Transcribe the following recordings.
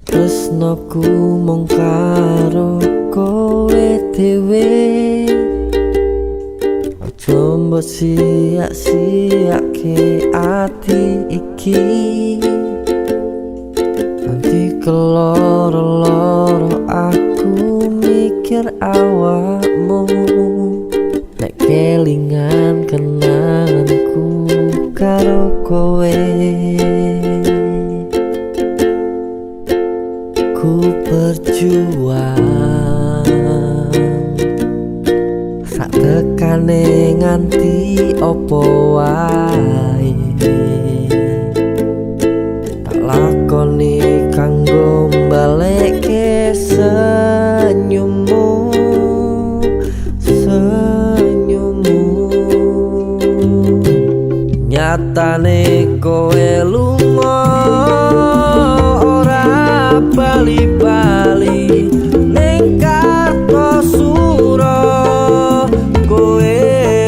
Tresnoku mung karo kowe dhewe. Aja mbok siak-siake ati iki, nanti keloro-loro aku mikir awakmu. Nek kelingan kenanganku karo kowe, ku berjuang sak tekane nganti opo wae, tak lakoni kanggo mbalekke senyummu, senyummu. Nyatane kowe lunga ora bali-bali ning Kartosuro, kowe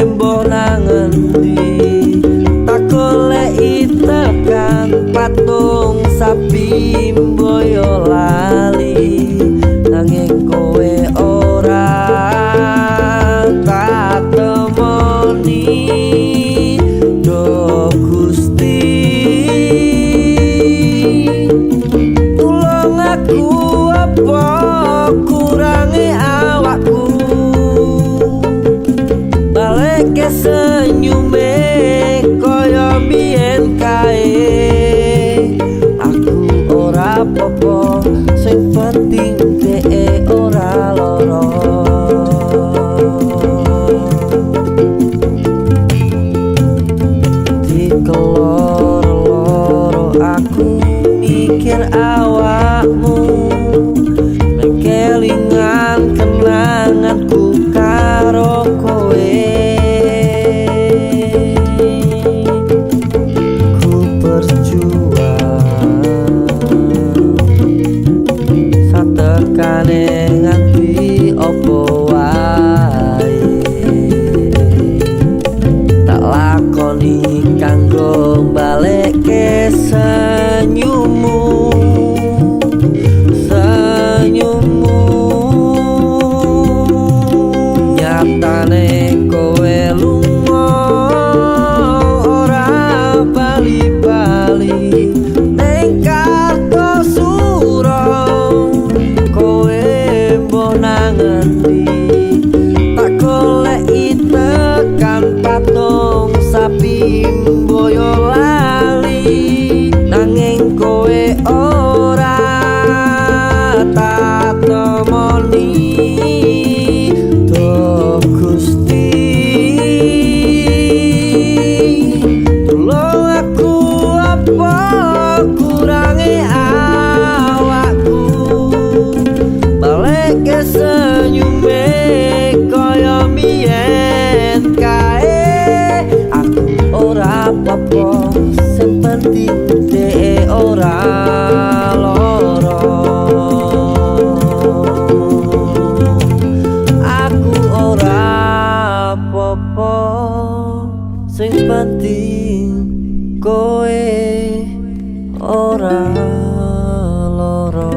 mbok nang endi? Tak goleki tekan patung sapi Boyolali, nanging kowe ora tak temoni. Duh Gusti, tulung aku, apa kurange awakku? Balekke senyume kaya biyen kae. Aku ora apa-apa, sing penting dhek ora lara. Dikeloro-loro aku mikir awakmu, nek kelingan kenanganku karo kowe. Ku berjuang satekane nganti opo wae, tak lakoni kanggo mbalekke senyummu, senyummu. Nyatane kowe lunga ora bali-bali ning Kartosuro, kowe mbok nang endi? Tak goleki tekan patung sapi Boyolali, nanging kowe ora tak temoni. Duh Gusti, tulung aku, apa kurange awakku? Balekke senyume kaya biyen kae. Aku ora apa-apa, sing penting dhek ora lara. Aku ora apa-apa, sing penting kowe ora lara.